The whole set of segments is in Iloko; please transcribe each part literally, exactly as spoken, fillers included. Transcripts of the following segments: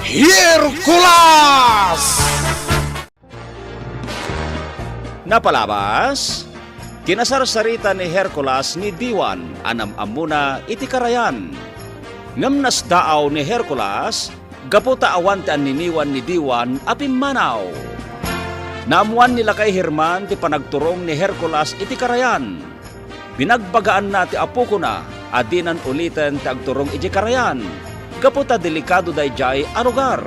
Hercules! Napalabas, kinasarsarita ni Hercules ni Diwan a nam-ammona iti karayan. Ngem nasdaaw ni Hercules gapu ta awan ti anniniwan ni Diwan a pimmanaw. Naammoan ni lakay Herman ti panagturong ni Hercules iti karayan. Binagbagaanna ti apokona a dinan uliten ti agturong idiay karayan gapu ta delikado daydiay a lugar.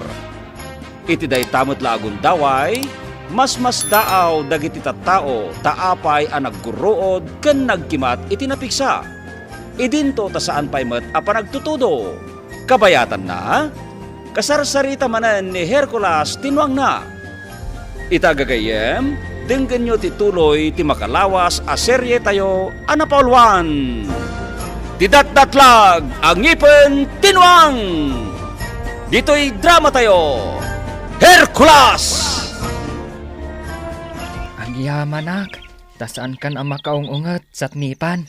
Iti dayta met la a gundaway, masmasdaaw dagiti tattao ta apay a naggurruod ken nagkimat iti napigsa. Idinto ta saan pay met a panagtutudo. Kabayatanna, kasarsarita manen ni Hercules ti nuangna. Ita gagayyem, denggenyo ti tuloy ti makalawas a serietayo a napauluan, Ti Datdatlag a Ngipen ti Nuang! Ditoy dramatayo, Hercules! Agyamanak, ta saankan a makaung-unget, Satnipan.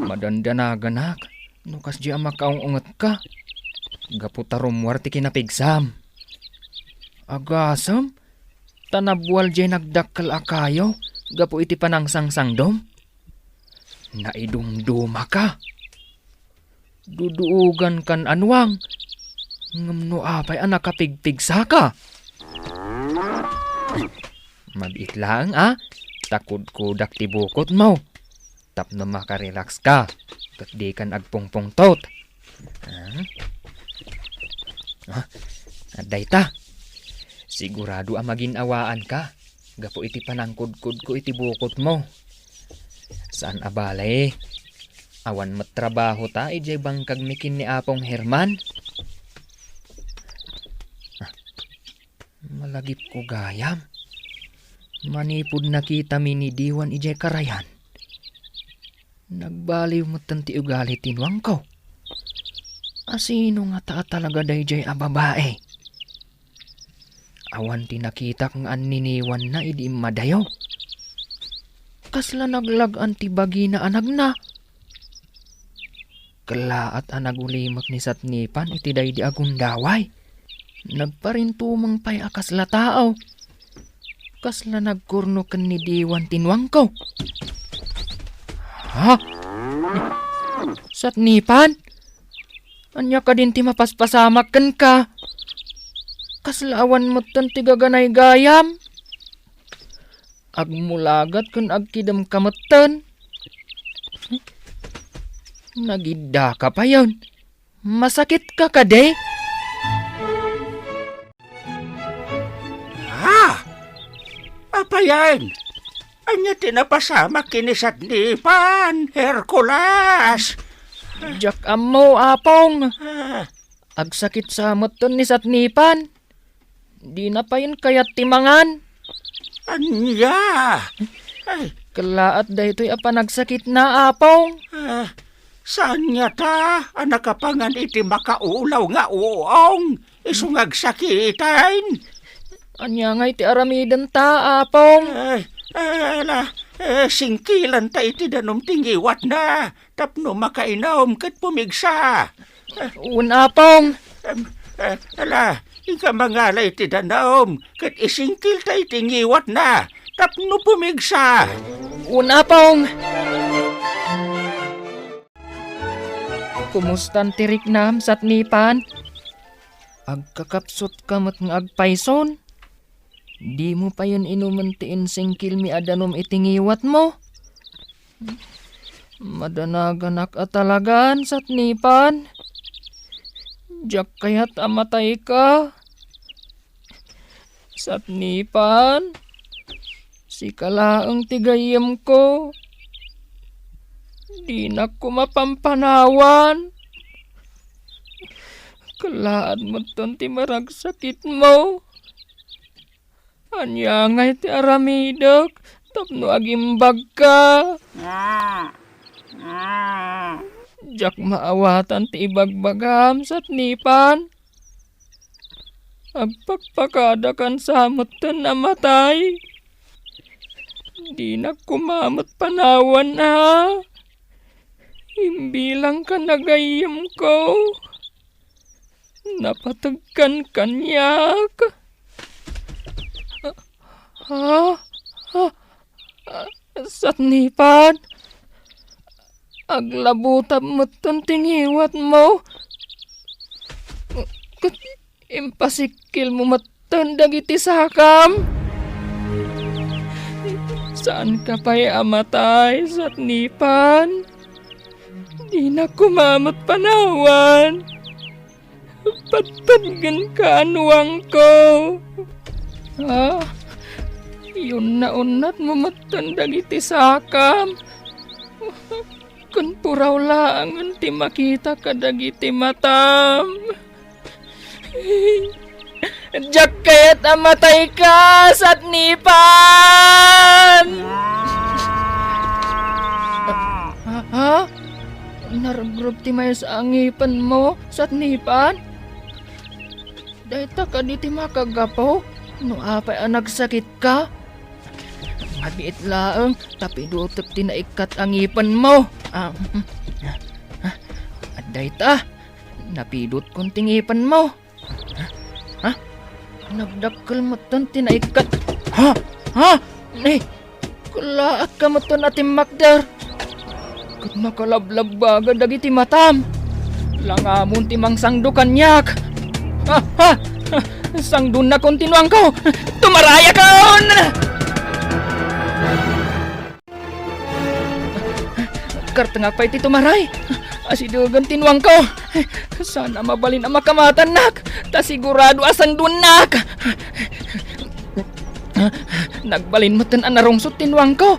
Madandanaganak no kasdiay a makaung-ungetka gapu ta rummuar ti kinapigsam. Agasem, ta nabual diay nagdakkel a kayo gapu iti panangsangsangdom. Naidumdumaka. Duduogankan a nuang. Ngem no apay a nakapigpigsaka? Mabiit laeng a, ta kudkudak ti bukotmo. Tapno makarelax ka, ket dikan agpungpungtot. Ah? Ah, adda ita. Sigurado a magin-awaanka gapu iti panangkudkodko iti bukotmo. Saan a bale, awan met trabaho ta idiay bangkagmi ken ni Apong Herman. Ah, malagipko gayam. Manipud nakitami ni Diwan idiay karayan, nagbaliw metten ti ugali ti nuangko. Asino ngata a talaga daydiay a babai? Awan ti nakitak nga anniniwanna idi immadayo. Kasla naglag-an ti bagina a nagna. Kellaat a nagulimek ni Satnipan iti daydi a gundaway. Nagparintumeng pay a kasla tao. Kasla nagkurno ken ni Diwan ti nuangko. Ha? Satnipan? Ania kadin ti mapaspasamak kenka? Kasla awan metten ti gaganaygayam. Agmulagat ken agkidemka metten. Nagiddaka payen. Masakitka kadi? Ah! Apayen? Ania ti napasamak ken ni Satnipan, Hercules? Diak ammo, Apong. Ah. Agsakit sa metten ni Satnipan. Dina payen kayat ti mangan. Ania? Ay. Kellaat daytoy a panagsakitna, Apong. Ah, saan ngata a nakapangan iti makaulaw nga uong isu nga agsakiten? Ania ngay ti aramidenta, Apong? Ay, ala, eh, singkilanta iti danum ti ngiwatna tapno makainum ket pumigsa. Wen, Apong. Em, eh, ala, inka mangala iti danum ket isingkilta iti ngiwatna tapno pumigsa. Wen, Apong. Kumustan ti riknam, Satnipan? Agkakapsutka met nga agpayson? Dimo payen inumen ti insingkilmi a danum iti ngiwatmo? Madanaganak a talagan, Satnipan. Diak kayat a matayka. Satnipan, sika laeng ti gayyemko. Dinak koma pampanawan. Kellaat metten ti maragsakitmo. Ania ngay ti aramidek tapno agimbagka? Diak maawatan ti ibagbagam, Satnipan. Agpakpakadakan sa metten a matay. Dinak koma met panawan a. Imbilangka a gayyemko. napategkan kaniak. Ha? Ha? Ah, satnipan? Aglabutab metten ti ngiwatmo. Ket impasikkilmo metten dagiti sakam. Saanka pay a matay, satnipan? Dinak koma met panawan. Patpatgenka a nuangko. Ah, iunna-unnatmo metten dagiti sakam. Ken puraw laengen ti makita kadagiti matam. Diak kayat a matayka, satnipan! Ha? Ha? Narugrog ti maysa a ngipenmo, satnipan? Dayta kadi ti makagapu no apay a nagsakitka? Mabiit laeng ta pidutek ti naikkat a ngipenmo. Ah, dayta, napidutkon ti ngipenmo. Ha? Nagdakkel metten ti naikkat. Ha? Ha? Ni, kallaatka metten a timmakder. Ket nakalablabbaga dagiti matam. Langamon ti mangsangdo kaniak. Ha? Ha? Sangdonnakon ti nuangko. Tumarayakon! Kartengak pay ti tumaray. Asidegen ti nuangko. Saan a mabalin a makamatannak, ta sigurado a sangdonnak. Nagbalin metten a narungsot ti nuangko.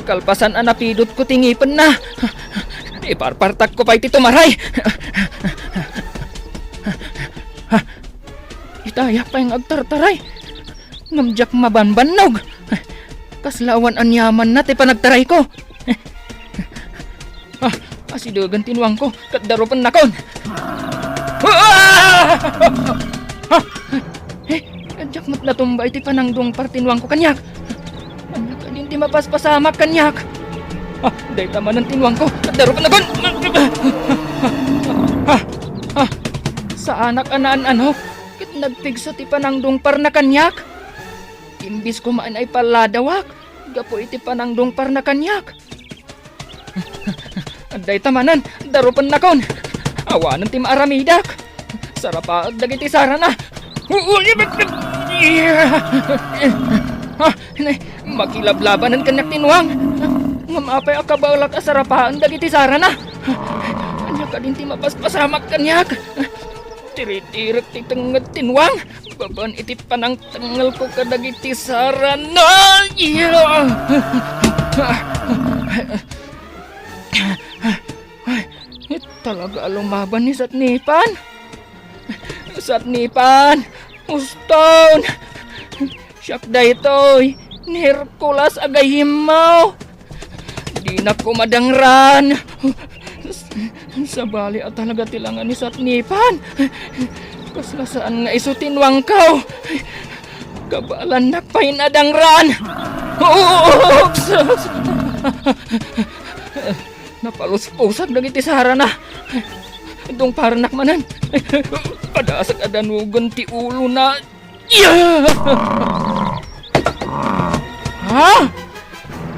Kalpasan a napidutko ti ngipenna, iparpartakko pay ti tumaray. Itayak pay nga agtartaray. Ngem diak mabanbannog. Kasla awan aniamanna ti panagtarayko. Ah, asidegen ti nuangko, ket darupennakon. Ah! Ah! Eh, diak met natumba iti panangdungpar ti nuangko kaniak. Ania kadin ti mapaspasamak kaniak? Ah, dayta manen ti nuangko, ket darupennakon. Ah, ah, saanak a naan-ano, ket nagpigsa ti panangdungparna kaniak. Imbis koma a naipaladawak gapu iti panangdungparna kaniak. Dayta manen, darupennakon. Awanen ti maaramidak. Sarapaek dagiti sarana. Ah, ne, makilablabanen kaniak ti nuang. Ngem apay a kabaelak a sarapaen dagiti sarana? Ania kadin ti mapaspasamak kaniak? Tiritirek ti tengnged ti nuang babaen iti panangtengngelko kadagiti sarana. Ay, talaga a lumaban ni Satnipan. Satnipan, uston! Siak daytoy, ni Hercules a gayyemmo. Dinak koma dangran. Sabali a talaga ti langa ni Satnipan. Kasla saan nga isu ti nuangko. Kabaelannak pay a dangran. Oops! Napaluspusag dagiti sarana. Dungparennak manen. Padasek a danugen ti ulona. Ha?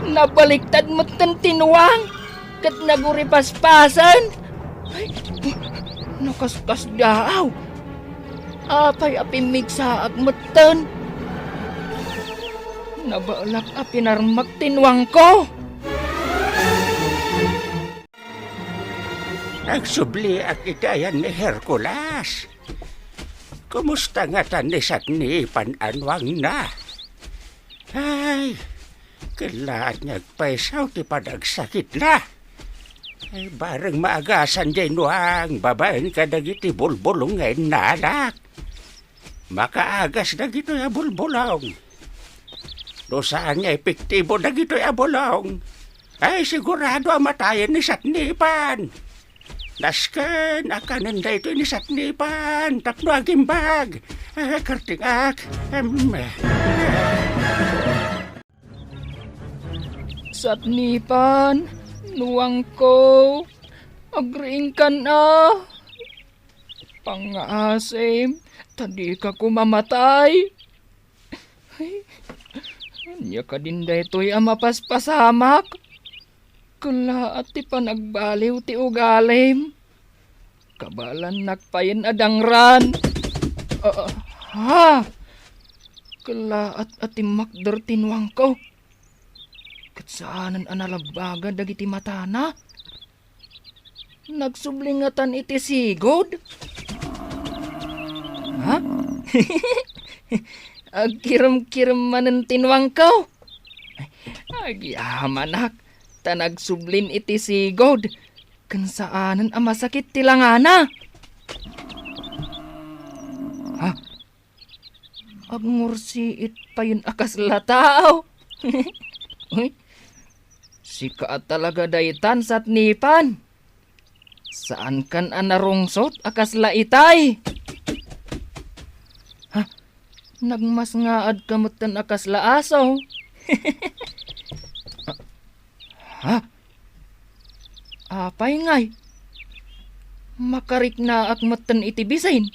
Nabaliktad metten ti nuang ket naguripaspasen? Ay, nakaskasdaaw. Apay a pimmigsaak metten? Nabaelak a pinarmek ti nuangko. Agsubliak iti ayan ni Hercules. Kumusta ngata ni Satnipan a nuangna? Ay, kellaat nga agpaysaw ti panagsakitna. Ay, bareng maagasan diay nuang babaen kadagiti bulbulong nga innalak. Makaagas dagitoy a bulbulong. No saan nga epektibo dagitoy a bulong, ay sigurado a matayen ni Satnipan. Nasken a kanen daytoy ni Satnipan tapno agimbag. Ah, kartingak. Em. Satnipan, nuangko, agriingkan a. Pangngaasim, ta dika ko mamatay. Ay, ania kadin daytoy a mapaspasamak? Kellaat ti panagbaliw ti ugalim. Kabalannak payen a dangran. Ah, ha? Kellaat a timmakder ti nuangko. Ket saanen a nalabbaga dagiti matana. Nagsubli ngatan iti sigud? Ha? Agkirem-kirem manen ti nuangko. Agyamanak, ta nagsublin iti sigud, ken saanen a masakit ti langana. Ha? Agngursiit payen a kasla tao. Uy, sika a talaga daytan, satnipan. Saankan a narungsot a kasla itay. Ha? Nagmasngaadka metten a kasla aso. Ha? Apay ngay? Makariknaak metten iti bisin.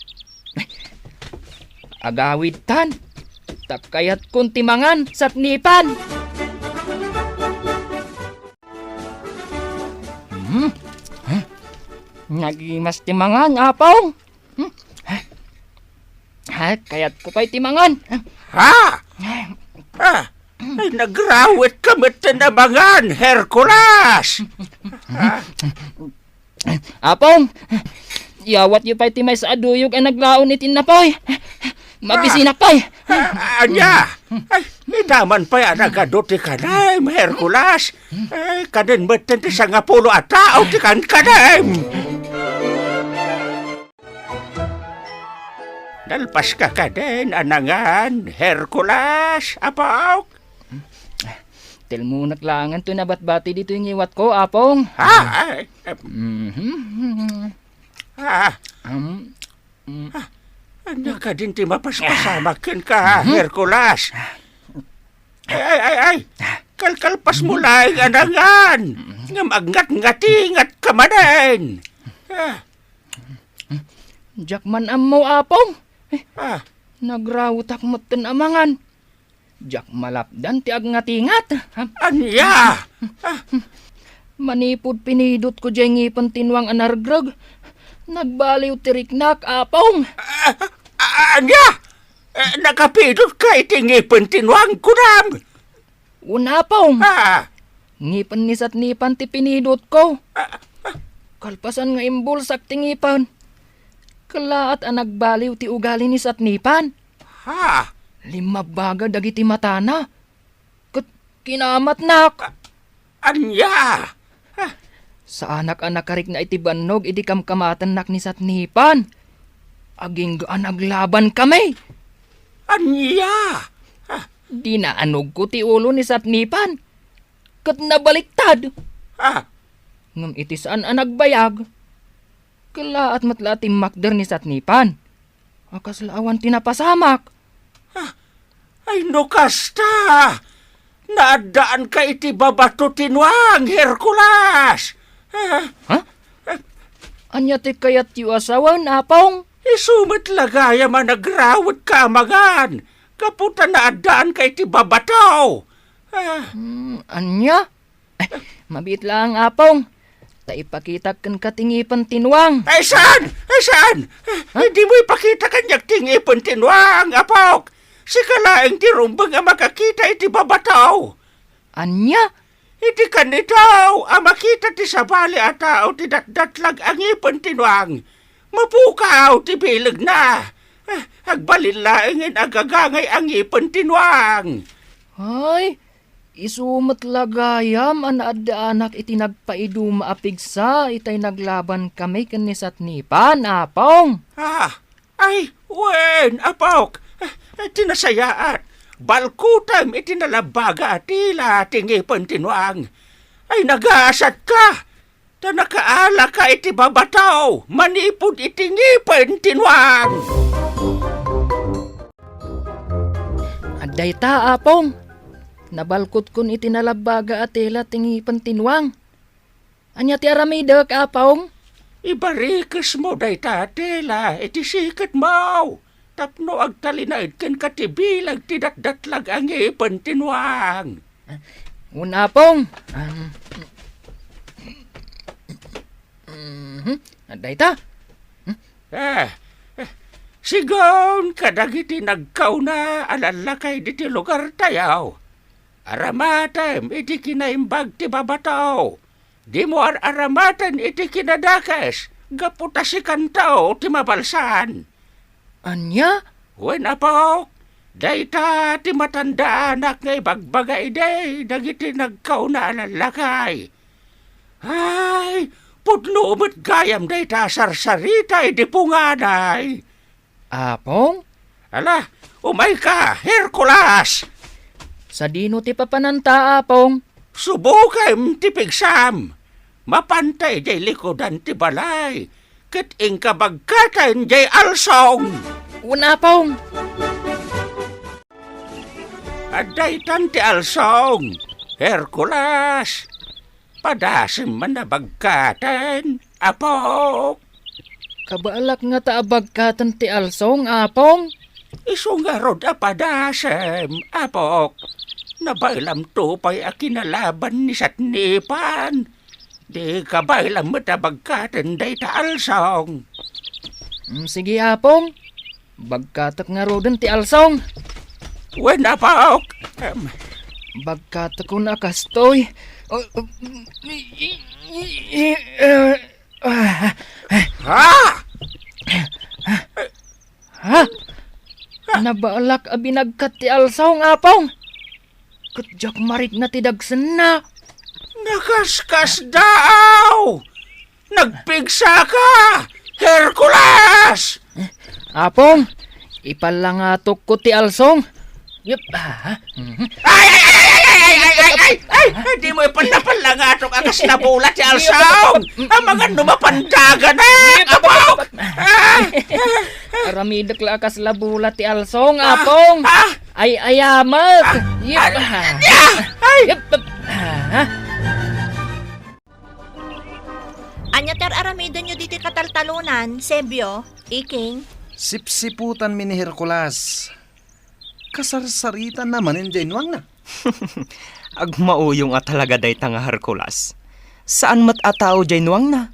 Agawidtan, ta kayatkon ti mangan, satnipan. Hmm? Nagimas ti mangan, Apong. Hmm? Ay, kayatko pay ti mangan. Ha? Ah, ay, nagrawetka metten a mangan, Hercules! Ah, Apong, yawatyo pay ti maysa a duyog a naglaon iti innapoy. Mabisinak pay. Ah, ania? Ay, ita man pay a nagadu ti kanem, Hercules. Ay, kanen metten ti sangapulo a tao ti kankanem. Nalpaska kadin a nangan, Hercules, Apok? Tilmonek laengen toy nabatbati ditoy ngiwatko, Apong. Ha? Ay, eh, Mhm. Ah, Um, mm. Ah, ania kadin ti mapaspasamak kenka, Mhm. Hercules? Ay, ay, ay, ay. Kalkalpasmo laeng a nangan. Ngem agngatngatingatka manen. Ah. Diak man ammo, Apong. Eh, Ah. nagrawtak metten a mangan. Diak malapdan ti agngatingat. Ania? Ah. Manipud pinidotko diay ngipen ti nuang a naregreg, nagbaliw ti riknak, Apong. Ah, ah, ania? Eh, nakapidotka iti ngipen ti nuang, kunam? Wen, Apong. Ah. Ngipen ni Satnipan ti pinidotko. Ah, ah. Kalpasan nga imbulsak ti ngipen, kellaat a nagbaliw ti ugali ni Satnipan. Ha? Limmabbaga dagiti matana, ket kinamatnak. A-, ania? Ah. Saanak a nakarikna iti bannog idi kamkamatennak ni Satnipan. Agingga a naglabankami. Ania? Ah. Dinaanogko ti ulo ni Satnipan, ket nabaliktad. Ah. Ngem iti saan a nagbayag, kellaat met la a timmakder ni Satnipan a kasla awan ti napasamak. Ah, ay no kasta, naaddaanka iti babato ti nuang, Hercules! Ah. Ha? Ania ti kayatyo a sawen, Apong? Isu met la gayam a nagrawetka a mangan, gapu ta naaddaanka iti babato. Ah. Hmm, ania? Ay, mabiit laeng, Apong. Ta ipakitak kenka ti ngipen ti nuang. Ay, saan? Ay, saan? Ha? Ay, dimo ipakita kaniak ti ngipen ti nuang, Apok. Sika laeng ti rumbeng a makakita iti babato. Ania? Iti kanito a makita ti sabali a tao ti datdatlag a ngipen ti nuang, mapukaw ti bilegna. Ah, agbalin laengen a gagangay a ngipen ti nuang. Ay, isu met la gayam a naaddaanak iti nagpaiduma a pigsa itay naglabankami ken ni Satnipan, Apong. Ah, ay, wen, Apok. Ah, ti nasayaat, balkutem iti nalabbaga a tila ti ngipen ti nuang. Ay, nagasatka! Ta nakaalaka iti babato manipud iti ngipen ti nuang. Adda ita, Apong. Nabalkutkon iti nalabbaga a tela ti ngipen ti nuang. Ania ti aramidek, Apong? Ibarikesmo dayta a tela iti siketmo tapno agtalinaed kenka ti bilag ti datdatlag a ngipen ti nuang. Wen, Apong. Um, mhm. Dayta. Eh, eh, sigun kadagiti nagkauna a lallakay ditoy lugartayo, aramatem iti kinaimbag ti babato. Dimo ar-aramaten iti kinadakes, gapu ta sikanto ti mabalsan. Ania? Wen, apok, dayta ti matandaanak nga ibagbaga idi dagiti nagkauna a lallakay. Ay, pudno met gayam dayta a sarsarita idi punganay. Apong? Ala, umayka, Hercules! Sadino ti papananta, Apong? Subokem ti pigsam. Mapanta idiay likudan ti balay, ket inka bagkaten diay alsong. Wen, Apong. Adda itan ti alsong, Hercules. Padasem man a bagkaten, apok. Kabaelak ngata a bagkaten ti alsong, apong. Isu ngarud a padasem, apok. Nabaelamto pay a kinalaban ni satnipan. Di kabaelam met a bagkaten dayta alsong. Mm, sige, apong. Bagkatek ngaruden ti alsong. Wen, apok. Em. Bagkatekon a kastoy. Ha? Ha? Nabaelak a binagkat ti alsong, apong. Ket diak marikna ti dagsenna. Nakaskasdaaw! Nagpigsaka, Hercules! Apong, ipallangatokko ti alsong. Yep. Ah, mhm. Ay, ay, ay, ay, ay, ay, ay, ay, ay, ay, di mo ipallapallangatok a kasla bula ti alsong. Amangan no mapandaganak, apok. Ah, ah. Aramidek la a kasla bula ti alsong, ah, apong. Ah. Ay, ayamet. Ah, yep. Ah, ah, ay. Yep. Ah. Ania ti ar-aramidenyo ditoy kataltalonan, Sebio, Iking? Sipsiputanmi ni Hercules. Kasarsaritanna manen diay nuangna. Agmauyong a talaga dayta nga Hercules. Saan met a tao diay nuangna.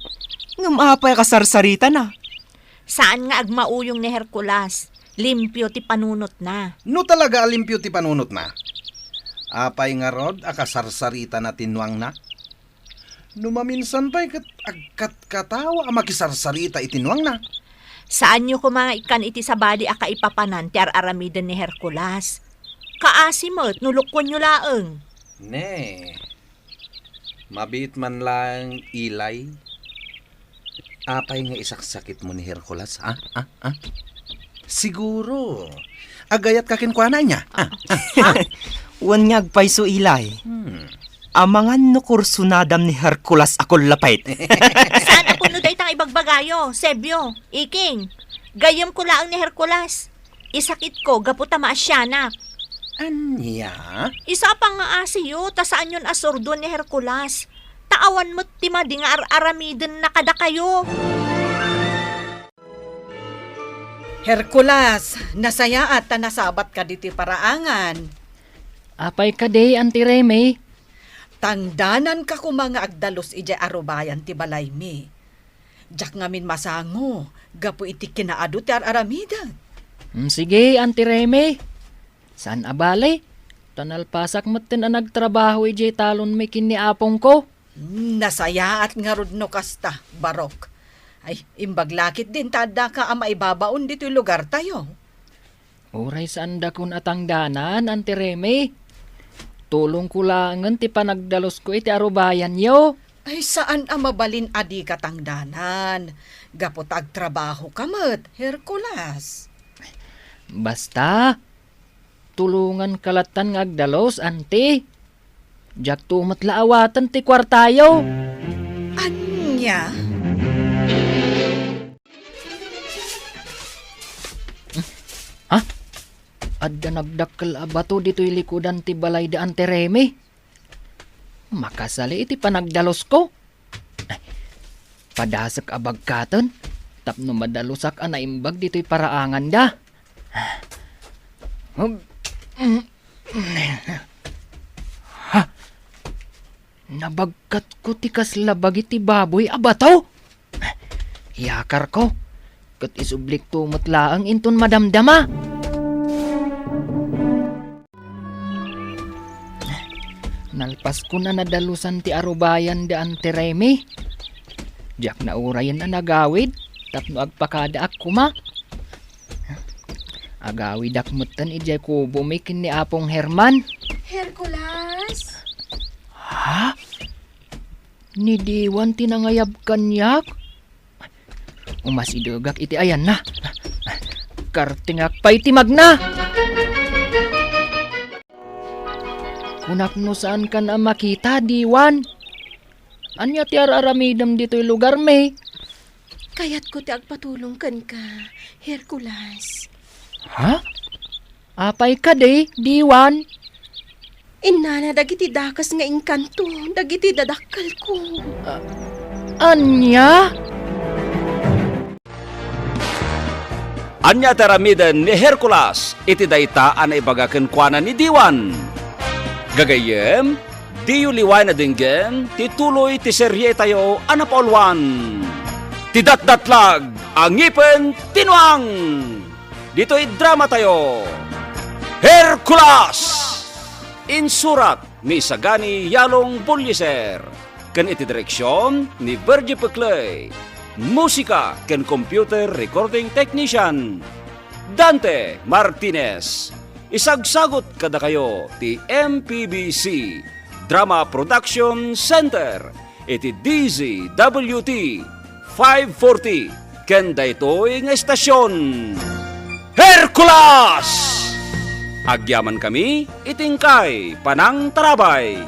Ngem apay a kasarsaritana? Saan nga agmauyong ni Hercules. Limpio ti panunotna. No talaga a limpio ti panunotna, apay ngarud a kasarsaritana ti nuangna? No maminsan pay ket agkatkatawa a makisarsarita iti nuangna. Saanyo koma nga ikkan iti sabali a kaipapanan ti ar-aramiden ni Hercules. Kaasi met no lukkuenyo laeng. Ne, mabiit man laeng, Ilay. Apay nga isaksakitmo ni Hercules, ha? Ha? Ha? Siguro, agayatka kenkuana, ania? Ah, ah, ah. Wen nga agpayso, Ilay. Hmm. Amangan no kursunadam ni Hercules a kullapit. Saan a pudno dayta nga ibagbagayo, Sebio, Iking? Gayyemko laeng ni Hercules. Isakitko gapu ta maasianak. Ania? Isu a pangngaasiyo, ta saanyon a surduen ni Hercules. Ta awan met ti madi nga ar-aramidenna kadakayo. Hercules, nasayaat ta nasabatka ditoy paraangan. Apay kadi, Auntie Reme? Tangdananka koma nga agdalus idiay arubayan ti balaymi. Diak ngamin masango gapu iti kinaadu ti ar-aramidek. Mm, sige, Auntie Reme. Saan a bale, ta nalpasak metten a nagtrabaho idiay talonmi ken ni apongko. Nasayaat ngarud no kasta, Barok. Ay, imbag la ketdin ta addaka a maibabaon ditoy lugartayo. Uray saandakon a tangdanan, Auntie Reme. Tulongko laengen ti panagdalusko iti arubayanyo. Ay, saan a mabalin a dika tangdanan. Gapu ta agtrabahoka met, Hercules. Basta, tulonganka lattan nga agdalus, Auntie. Diakto met la awaten ti kuartayo. Ania? Ha? Adda nagdakkel a bato ditoy likudan ti balay da Auntie Reme. Makasali iti panagdalusko. Padasek a bagkaten tapno madalusak a naimbag ditoy paraanganda. Ha? Nabagkatko ti kasla bagi ti baboy a bato. Iyakarko, ket isublikto met laeng inton madamdama. Nalpaskon a nadalusan ti arubayan da Ante Remy. Diak naurayen a nagawid tapno agpakadaak koma. Agawidak metten idiay kubomi ken ni Apong Herman. Hercules? Ha? Ni Diwan ti nangayab kaniak? Umasidegak iti ayanna. Kartingak pay ti magna. Kunak no saankan a makita, Diwan. Ania ti ar-aramidem ditoy lugarmi? Kayatko ti agpatulong kenka, Hercules. Ha? Apay kadi, Diwan? Innana dagiti dakes nga inkanto dagiti dadakkelko. A-, ania? Ania ti aramiden ni Hercules iti dayta a naibaga kenkuana ni Diwan? Gagayyem, diyo liwayen a denggen ti tuloy ti serietayo a napauluan, Ti Datdatlag a Ngipen ti Nuang. Ditoy dramatayo, Hercules! Insurat ni Sagani Yalong Bullieser, ken iti direksion ni Virgie Peclay. Musika ken computer recording technician, Dante Martinez. Isagsagut kadakayo ti M P B C Drama Production Center iti D Z W T five forty ken daytoy nga estasion, Hercules! Agyamankami iti inkay panangtarabay.